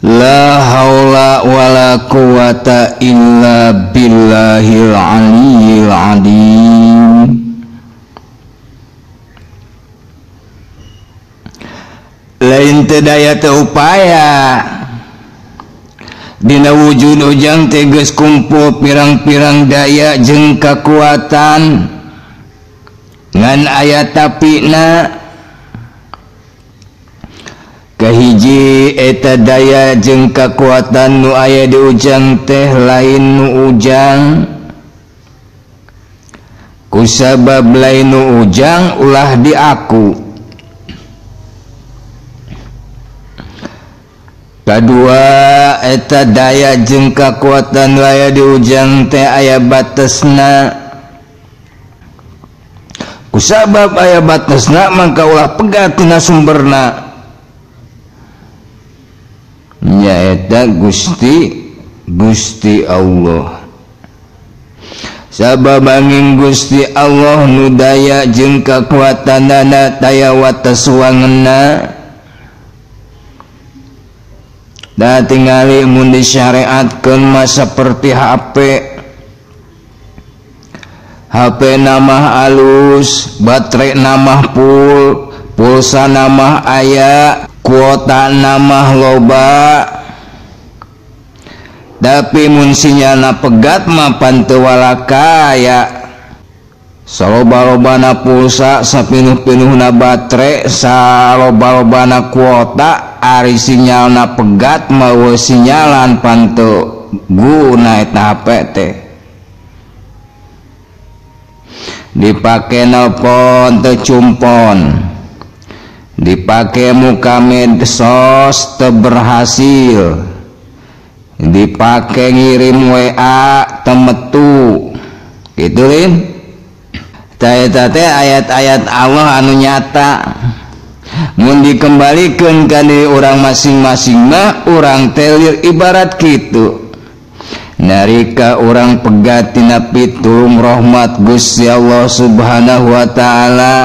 La haula wala quwata illa billahil aliyyil azim. Lain teu daya teu upaya dina wujud ujang teh geus kumpul pirang-pirang daya jeung kakuatan ngan aya tapina. Kahiji eta daya jeung kakuatan nu aya di ujang teh lain nu ujang, kusabab lain nu ujang ulah diaku. Kadua eta daya jeung kakuatan nu aya di ujang teh aya batesna, kusabab aya batesna mangka ulah pegat tina sumberna, nyaeta Gusti Allah. Sabab angin Gusti Allah nu daya jeung kakuatanana taya wates wangenna. Da tingali mun disyariatkeun mah saperti HP. HP namah alus, baterai namah full, pulsa namah aya, kuota namah loba. Tapi mun sinyalna pegat mah pan teu walakaya. Saloba-lobana pulsa, sapinuh-pinuhna baterai, saloba-lobana kuota, ari sinyalna pegat mah eueuh sinyalan pan teu guna eta HP teh. Dipake nelpon teu cumpon, dipake muka medsos teu berhasil, dipake ngirim WA teu metu. Kitu lin. Eta teh ayat-ayat Allah anu nyata. Mun dikembalikeun ka diri urang masing-masing mah urang teh lieur ibarat kitu. Nalika urang pegat tina pitulung rahmat Gusti Allah Subhanahu wa taala,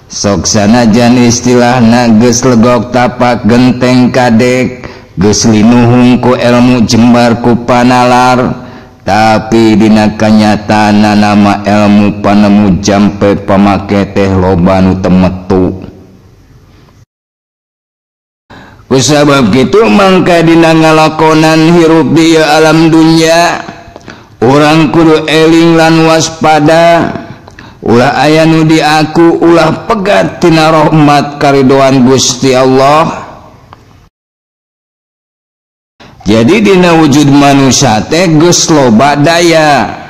sok sanajan istilahna geus legok tapak genteng kadek, geus linuhung ku ilmu jembar ku panalar, tapi dina kanyataanna nama ilmu panemu jampe pamake teh loba nu teu metu. Kusabab kitu mangka dina ngalakonan hirup di ieu alam dunya urang kudu eling lan waspada, ulah aya nu diaku, ulah pegat tina rahmat karidoan Gusti Allah. Jadi dina wujud manusia teh geus loba daya.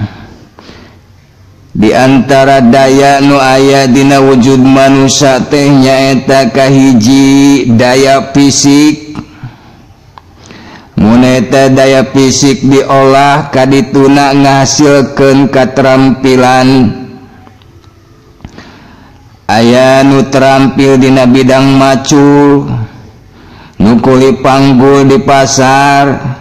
Di antara daya nu aya dina wujud manusia teh nyaeta kahiji daya fisik. Mun eta daya fisik diolah kadituna ngahasilkeun katrampilan. Aya nu terampil dina bidang macul, nu kuli panggul di pasar,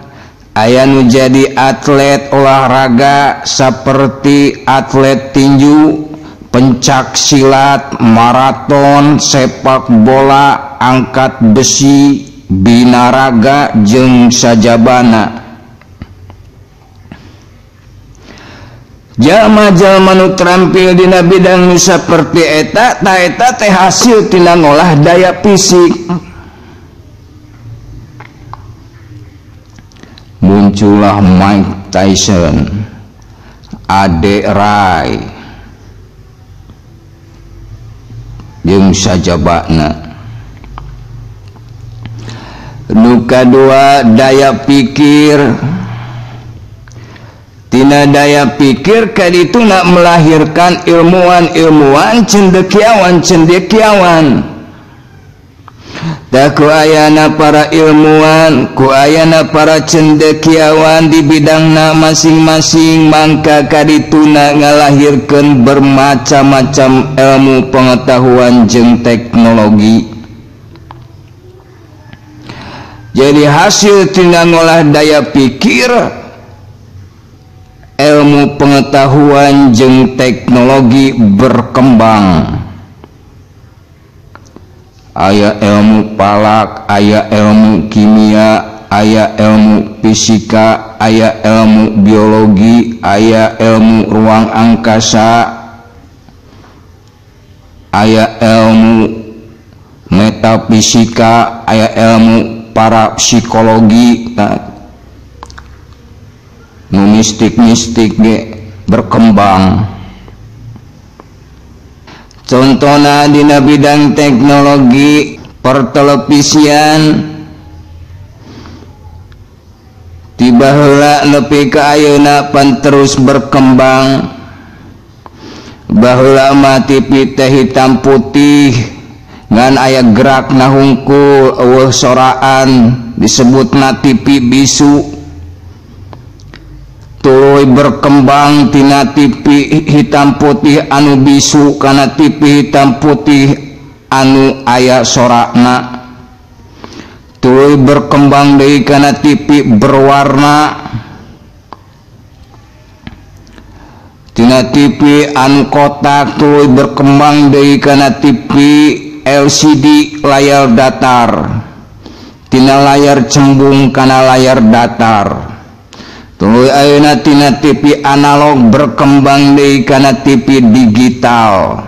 aya nu jadi atlet olahraga seperti atlet tinju, pencak silat, maraton, sepak bola, angkat besi, binaraga jeung sajabana. Jalma-jalma nu terampil dina bidang nu saperti eta, ta eta teh hasil tina ngolah daya fisik. Muncullah Mike Tyson, Ade Rai, jeung sajabana. Nu kadua daya pikir. Tina daya pikir kadituna melahirkan ilmuwan-ilmuwan, cendekiawan-cendekiawan. Ku ayana para ilmuwan, ku ayana para cendekiawan di bidangna masing-masing, mangka kadituna ngalahirkeun bermacam-macam ilmu pengetahuan jeung teknologi. Jadi hasil tina ngolah daya pikir, ilmu pengetahuan jeung teknologi berkembang. Aya ilmu falak, aya ilmu kimia, aya ilmu fisika, aya ilmu biologi, aya ilmu ruang angkasa, aya ilmu metafisika, aya ilmu parapsikologi. Nu mistik-mistik ge berkembang. Contohna dina bidang teknologi pertelevisian, tiba heula nepi ka ayeuna pan terus berkembang. Baheula mah TV teh hitam putih ngan aya gerak na hungkul eueuh soraan, disebutna TV bisu. Tuluy berkembang tina TV hitam putih anu bisu kana TV hitam putih anu aya sorakna. Tuluy berkembang deui kana TV berwarna, tina TV anu kotak tuluy berkembang deui kana TV LCD layar datar, tina layar cembung kana layar datar. Tuluy ayeuna tina TV analog berkembang deui kana TV digital.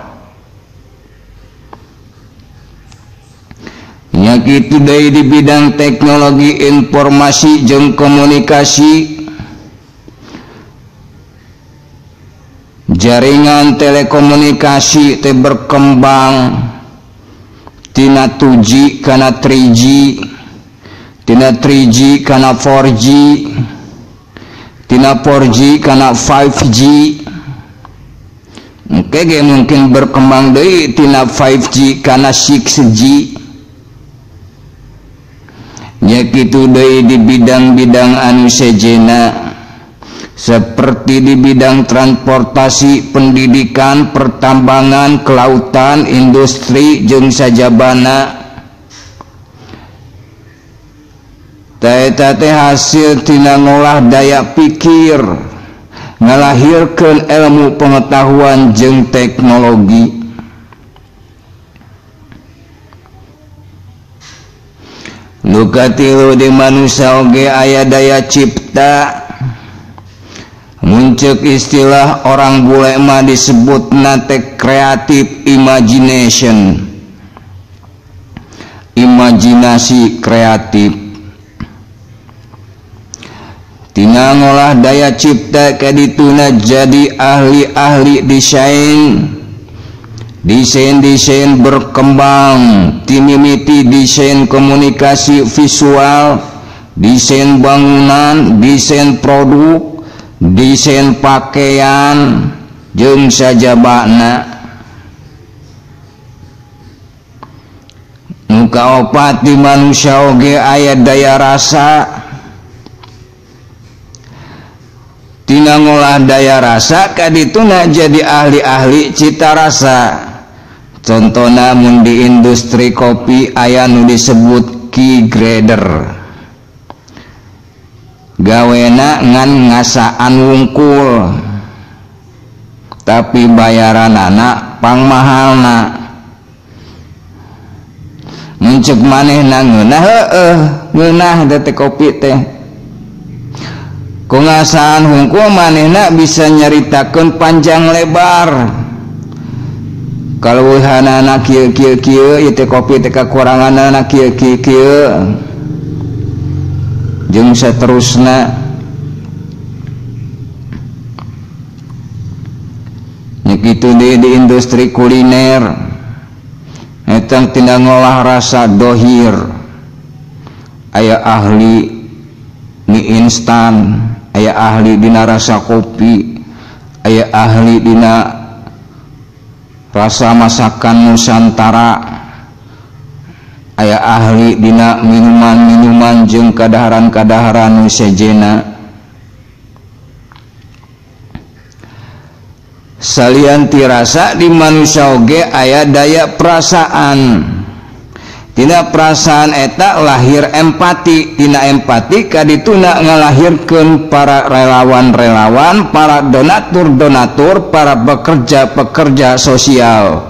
Nya kitu deui di bidang teknologi informasi jeung komunikasi, jaringan telekomunikasi teh berkembang tina 2G kana 3G, tina 3G kana 4G, tina 4G kana 5G. Engke ge mungkin berkembang deui tina 5G kana 6G. Nya kitu deui di bidang-bidang anu sejenna, seperti di bidang transportasi, pendidikan, pertambangan, kelautan, industri jeung sajabana. Eta teh hasil tina ngolah daya pikir, ngalahirkeun ilmu pengetahuan jeung teknologi. Nu katilu di manusia oge aya daya cipta. Muncul istilah orang bule mah disebutna teh creative imagination, imajinasi kreatif. Tina ngolah daya cipta kadituna jadi ahli-ahli desain, desain-desain berkembang, timimiti desain komunikasi visual, desain bangunan, desain produk, desain pakaian jeung sajabana. Nu kaopat di manusia oge aya daya rasa. Tina ngolah daya rasa kadituna jadi ahli-ahli cita rasa. Contohna mun di industri kopi aya nu disebut key grader, gawena ngan ngasaan wungkul tapi bayaranana pangmahalna. Mun ceuk manehna ngeunah, heueuh ngeunah teh kopi teh. Ku ngasaan hungkul manehna bisa nyaritakeun panjang lebar. Kaleuwihanana kieu kieu kieu, ieu teh kopi teh kakuranganana kieu kieu kieu, jeung saterusna. Nya kitu deui di industri kuliner, eta tina ngolah rasa dohir. Aya ahli mie instan, aya ahli dina rasa kopi, aya ahli dina rasa masakan Nusantara, aya ahli dina minuman-minuman jeung kadaharan-kadaharan nu sejenna. Salian ti rasa di manusia oge aya daya perasaan. Tina perasaan eta lahir empati, tina empati kadituna ngalahirkeun para relawan-relawan, para donatur-donatur, para pekerja-pekerja sosial.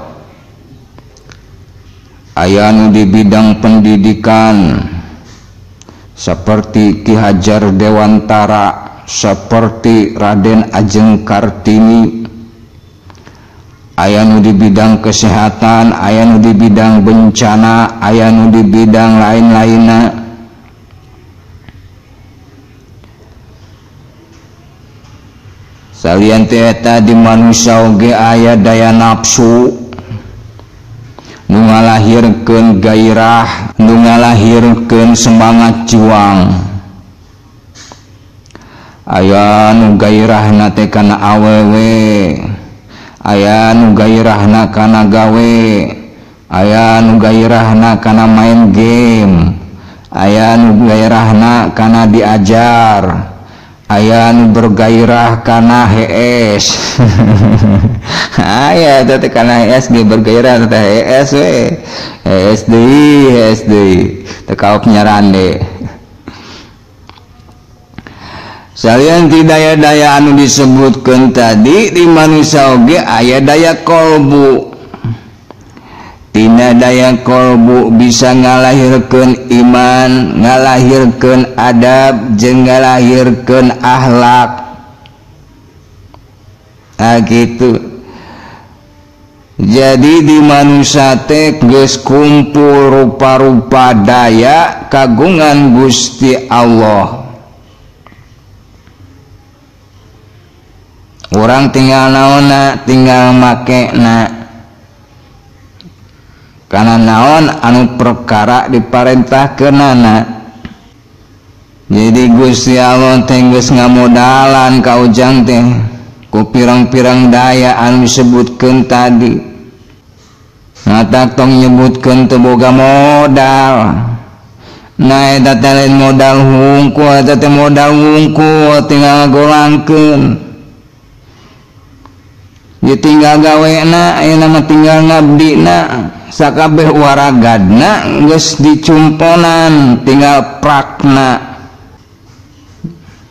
Aya nu di bidang pendidikan, Seperti Ki Hajar Dewantara, seperti Raden Ajeng Kartini. Aya nu di bidang kesehatan, aya nu di bidang bencana, aya nu di bidang lain-lainna. Salian teh eta di manusia oge aya daya nafsu nu ngalahirkeun gairah, nu ngalahirkeun semangat juang. Aya nu gairahna teh kana awewe, aya nu gairahna kana gawe, aya nu gairahna kana main game, aya nu gairahna kana diajar, aya nu bergairah kana HS. Aya eta teh kana HS ge bergairah teh HS we. HS deui, HS deui. Teu kaop nyarande. Salian ti daya-daya anu disebutkeun tadi di manusia oge aya daya kolbu. Tina daya kolbu bisa ngalahirkeun iman, ngalahirkeun adab, jeung ngalahirkeun akhlak. Nah gitu. Jadi di manusia teh geus kumpul rupa-rupa daya kagungan Gusti Allah. Orang tinggal naonna, tinggal makena. Karena naon anu perkara diparentahkeunana. Jadi Gusti Allah teh geus ngamodalan ka ujang teh ku pirang-pirang daya anu disebutkeun tadi. Matak tong nyebutkeun teu boga modal. Nah eta teh lain modal hungkul, eta teh modal hungkul tinggal ngagolangkeun. Ya tinggal gawena, ayeuna mah tinggal ngabdina. Sakabeh waragadna geus dicumponan, tinggal prakna.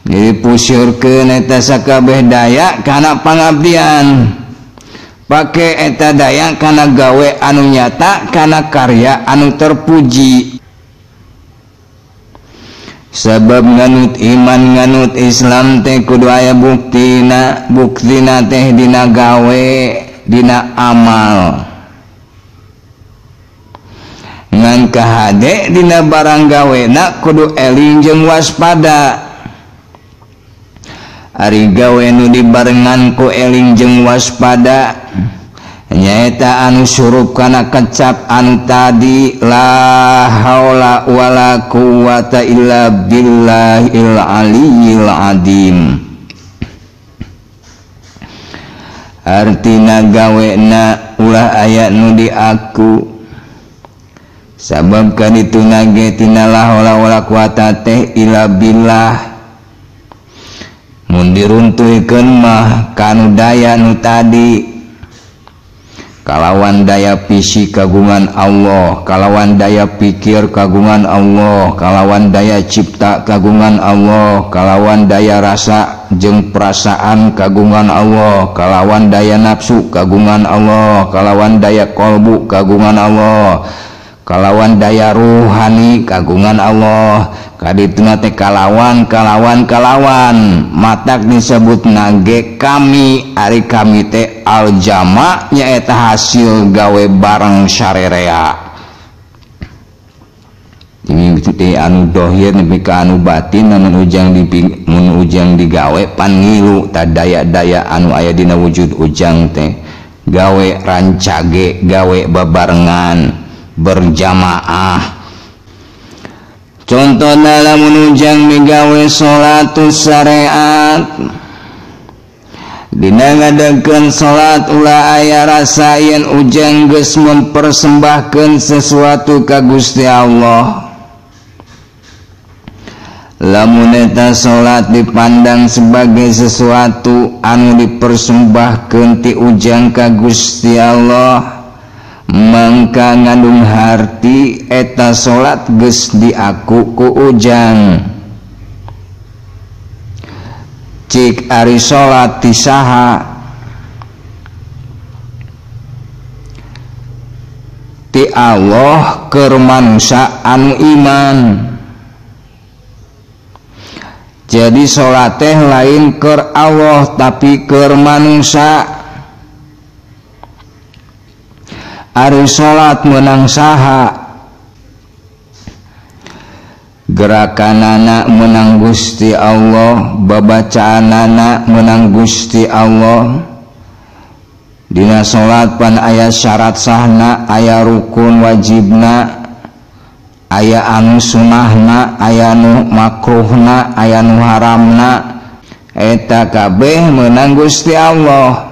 Jadi pusyurkeun eta sakabeh daya kana pangabdian. Pake eta daya kana gawe anu nyata, kana karya anu terpuji. Sebab nganut iman, nganut Islam teh kudu aya buktina, buktina teh dina gawe, dina amal. Ngan kahade dina barang gawena kudu eling jeung waspada. Ari gawe nu dibarengan ku eling jeung waspada nyaeta anu surup kana kecap anu tadi, la haula wala quwata illa billahil aliyyil azim. Artina gawena ulah aya nu diaku. Sabab kadituna ge tina la haula wala quwata teh illa billah. Mun diruntuhkeun mah kanu daya nu tadi, kalawan daya fisik kagungan Allah, kalawan daya pikir kagungan Allah, kalawan daya cipta kagungan Allah, kalawan daya rasa jeung perasaan kagungan Allah, kalawan daya nafsu kagungan Allah, kalawan daya kolbu kagungan Allah, kalawan daya ruhani kagungan Allah. Kadituna teh kalawan kalawan kalawan, matak disebut nage kami. Ari kami teh aljama nyaeta hasil gawe bareng sarerea. Ini teh anu dohir nepi ka anu batin, anu ujang di mun ujang digawe pan ngilu ta daya-daya anu aya dina wujud ujang teh gawe rancage, gawe babarengan berjamaah. Contohna lamun ujang migawe salatus syariat, dina ngadekeun salat ulah aya rasa yen ujang geus mempersembahkeun sesuatu ka Gusti Allah. Lamun eta salat dipandang sebagai sesuatu anu dipersembahkeun ti ujang ka Gusti Allah, mangka ngandung harti eta salat geus diaku ku ujang. Cik ari salat ti saha? Ti Allah keur manusa anu iman. Jadi salat teh lain keur Allah tapi keur manusia. Ari salat meunang saha? Gerakanana meunang Gusti Allah, babacaanana meunang Gusti Allah. Dina salat pan aya syarat sahna, aya rukun wajibna, aya anu sunahna, aya nu makruhna, aya nu haramna. Eta kabeh meunang Gusti Allah.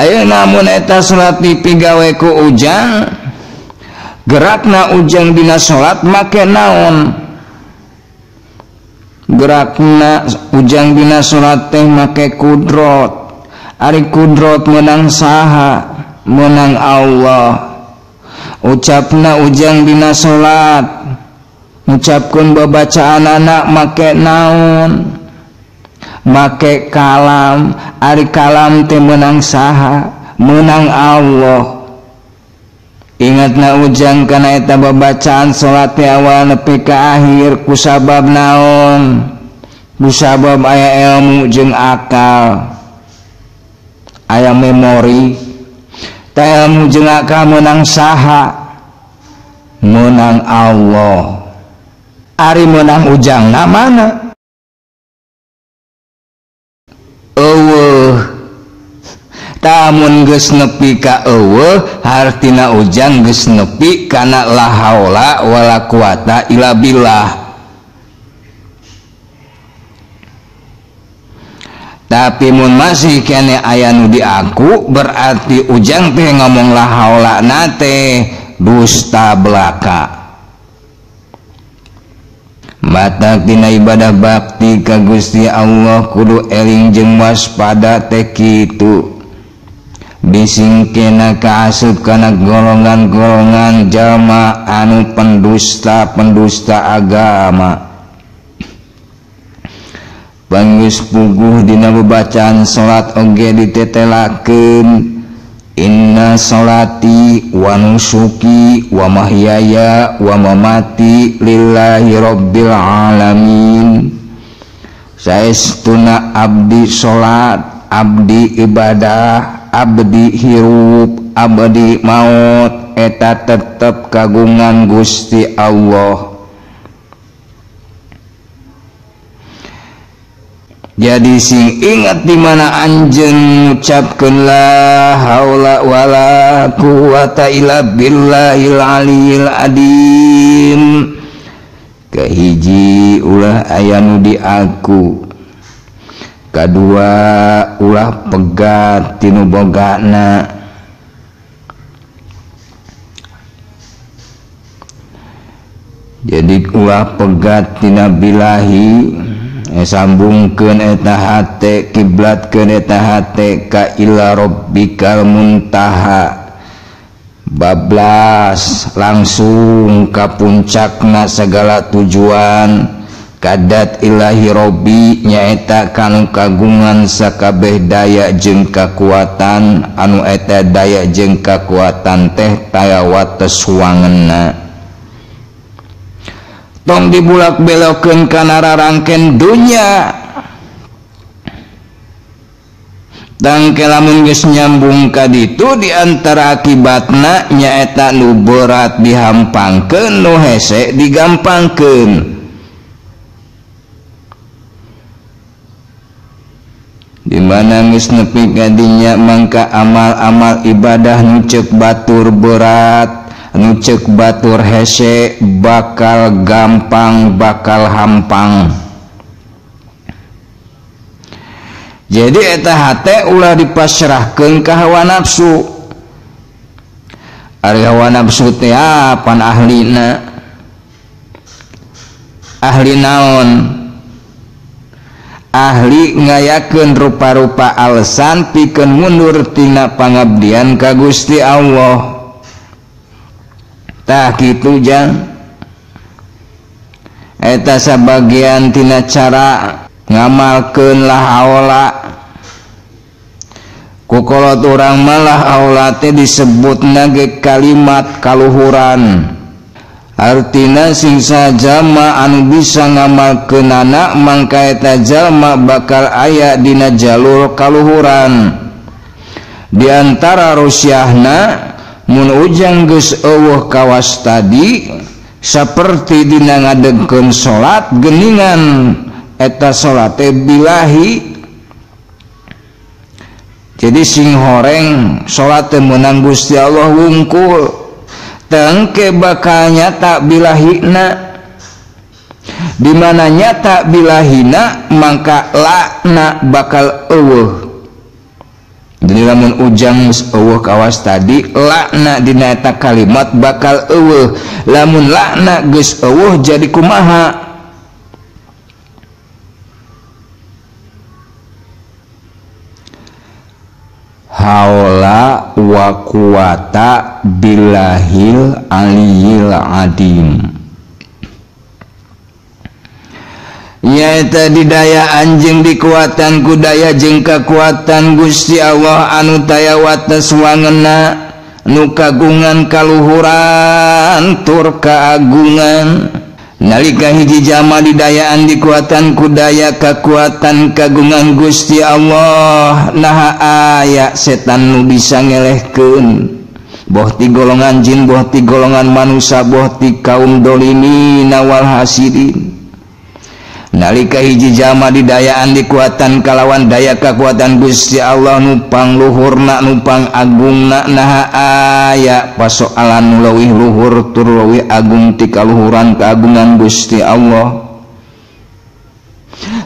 Ayeuna mun eta salat dipigawe ku ujang, gerakna ujang dina salat make naon? Gerakna ujang dina salat teh make kudrot. Ari kudrot meunang saha? Meunang Allah. Ucapna ujang dina salat, ngucapkeun babacaanana make naon? Make kalam. Ari kalam teh meunang saha? Meunang Allah. Ingatna ujang kana eta babacaan salat teh awal nepi ka akhir kusabab naon? Kusabab aya ilmu jeung akal, aya memori. Ta ilmu jeung akal meunang saha? Meunang Allah. Ari meunang ujangna mana? Eueuh. Tamun geus nepi ka eueuh, hartina ujang geus nepi kana la haula wala quwata illa billah. Tapi mun masih kene aya nu diaku, berarti ujang teh ngomong la haula na teh dusta belaka. Matak dina ibadah bakti ka Gusti Allah kudu eling jeung waspada teh kitu. Bisingkena kaasup kana golongan-golongan jalma anu pendusta-pendusta agama. Panggeus puguh dina babacaan salat oge ditetelakeun, inna salati wa nusuki wa mahyaya wa mamati lillahi rabbil alamin. Saestuna abdi salat, abdi ibadah, abdi hirup, abdi maut, eta tetep kagungan Gusti Allah. Jadi sing ingat di mana anjeun ngucapkeun la haula wala quwata illa billahil aliyil adim. Kahiji ulah aya nu diaku, kadua ulah pegat tinu bogana. Jadi ulah pegat tina bilahi, sambungkeun eta hate, kiblatkeun eta hate ka ila rabbikal muntaha. Bablas langsung ka puncakna segala tujuan. Kadat ilahi robbi nyaeta kanu kagungan sakabeh daya jeung kakuatan, anu eta daya jeung kakuatan teh taya wates wangenna. Tong dibulak belokeun kana rarangken dunya. Tangke lamun geus nyambung ka ditu, di antara akibatna nyaeta nu berat dihampangkeun, nu hese digampangkeun. Di mana geus nepi ka dinya mangka amal-amal ibadah nu ceuk batur berat, nu ceuk batur hese bakal gampang, bakal hampang. Jadi eta hate ulah dipasrahkeun ka hawa nafsu. Ari hawa nafsu teh pan ahlina? Ahli naon? Ahli ngayakeun rupa-rupa alasan pikeun mundur tina pangabdian ka Gusti Allah. Tah kitu jang. Eta sabagian tina cara ngamalkeun la haula. Ku kolot urang malah haula teh disebutna ge kalimat kaluhuran. Artina sing sajama anu bisa ngamalkeunana mangka eta jalma bakal aya dina jalur kaluhuran. Di antara rusyahna mun ujang geus eueuh kawas tadi saperti dina ngadegkeun salat geuningan eta salat teh bilahi. Jadi sing horeng salat teh meunang Gusti Allah wungkul. Tengke bakal nyata bilahina, di mana nyata bilahina maka lakna bakal eueuh. Jadi lamun ujang geus eueuh kawas tadi lakna dina eta kalimat bakal eueuh. Lamun lakna geus eueuh jadi kumaha? Haula wa quwata billahil aliyil adim. Nyaeta didaya anjing dikuatan ku daya jeung kakuatan Gusti Allah anu taya wates wangena nu kagungan kaluhuran tur kaagungan. Nalika hiji jalma didayaan dikuatan ku daya kakuatan kagungan Gusti Allah, naha aya setan nu bisa ngelehkeun boh ti golongan jin, boh ti golongan manusia, boh ti kaum dolimin wal hasidin. Nalika hiji jalma didayaan dikuatan kalawan daya kakuatan Gusti Allah nu pangluhurna nu pangagungna, naha aya pasoalan nu leuwih luhur tur leuwih agung ti kaluhuran keagungan Gusti Allah.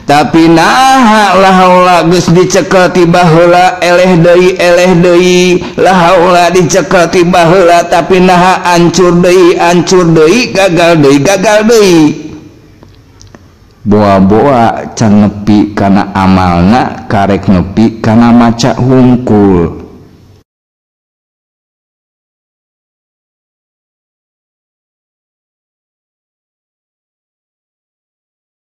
Tapi naha la haula geus dicekel ti baheula eleh deui, la haula dicekel ti baheula tapi naha ancur deui, gagal deui. Boa-boa can nepi kana amalna karek nepi kana maca hungkul.